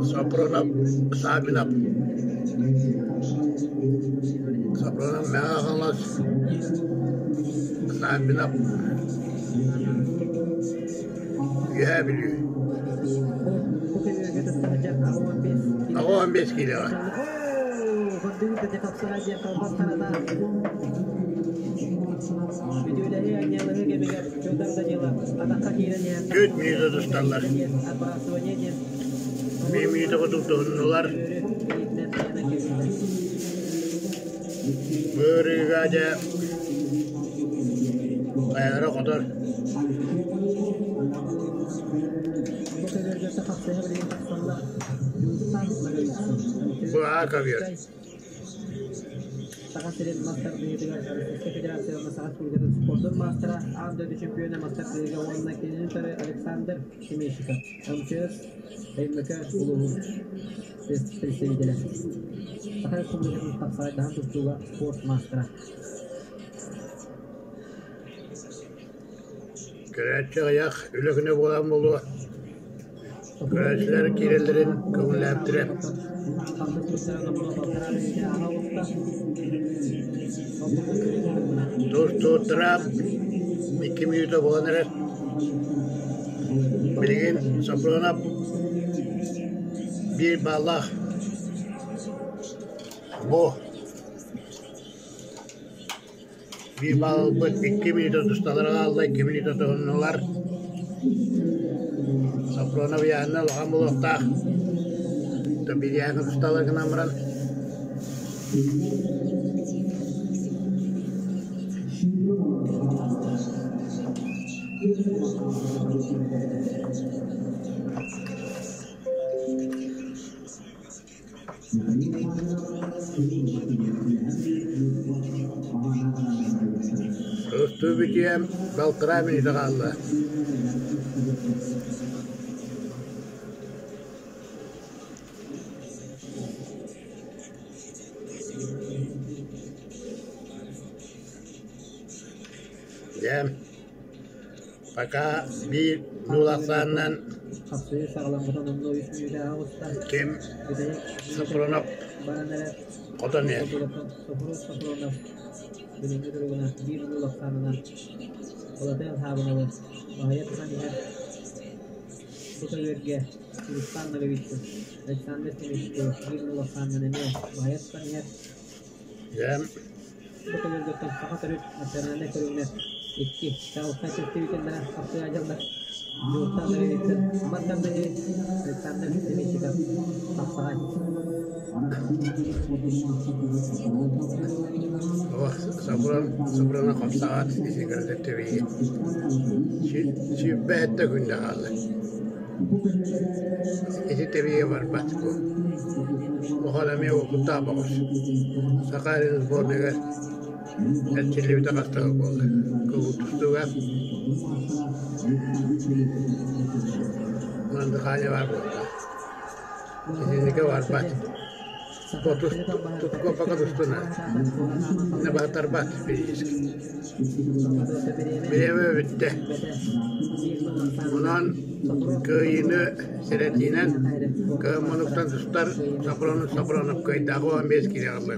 Сопрунов Саввинов Сопрунов Мэҥэ Хаҥалас Саввинов Үөһээ Бүлүү 85 киилэҕэ Түөрт мүнүүтэ тусталлар. Биир мүнүүтэ курдук туһуннулар. Быарыыга дьэ хайалара хотор. Бу аа ковер. Саха сирин мас тардыһыытыгар Российскай Федерация уонна Саха Республикатын спордун маастара, аан дойду чемпиона мас тардыһыыга уонна кинини утары Александр Семейщиков, МЧС МК улууһун представителэ. Саха Республикатын тапсаҕайдаһан тустууга спорт маастара. Көрөөччү аҕыйах, үлэ күнэ буолан буолуо. Көрөөччүлэр киирэллэрин көҥүллээбиттэрэ. Тустууттара 2 мүнүүтэ буолан эрэр. Билигин Сопрунов биир бааллаах. Бу Биир баалбыт 2 мүнүүтэ тусталара хаалла, 2 мүнүүтэ туһуннулар. Сопронов ыйааһына улахан буолуохтаах. Бириэһин тусталар гынан баран Тустуу бүтүөм балтараа мүнүүтэ хаалла. Дьэ, пока биир нуулахсаанынан Хапсыйыы саҕаламмыта номнуо үс мүнүүтэ оҕуста. Ким Бүтэһик Сопрунов баран эрэр хотон иһэр. Сопрунов Сопрунов билиҥҥи туругунан биир нуул ахсаанынан Былатыан Хаабынабы баһыйа тутан иһэр. Бу көбүөргэ Дьулустаан Ноговицын, Александр Семенчиков биир нуул ахсаанынан эмиэ баһыйа тутан иһэр. Дьэ, Бу көбүөргөттөн саха төрүт национальнай көрүҥнэр икки чаҕылхай представителлэрэ хапсыһа дьаллар. Дьулустаан Ноговицын, Мас тардыһыы, Александр Семенчиков, хапсаҕай. Ох, Сопрун, Сопруна хапсаҕат исигирдэ тэбии. Сүүрбэһэттэ күннэ хаалла. Ити тэбиигэ барбат бу. Охон эмиэ уопуттаах бөҕөс. Саха эрин сборныгар эрчиллибитэ хастаҕа буолла. Кубултустууга Мандыханя баар буолла. Итинникэ барбат. Тутукуоппака тустуна. Баһытарбат физически. Бириэмэ бүттэ. Онон кыайыыны сэрэтиинэн кыһын муннуктан тустар Сопронов Сопронов кыайдаах 15 киилэ ылла.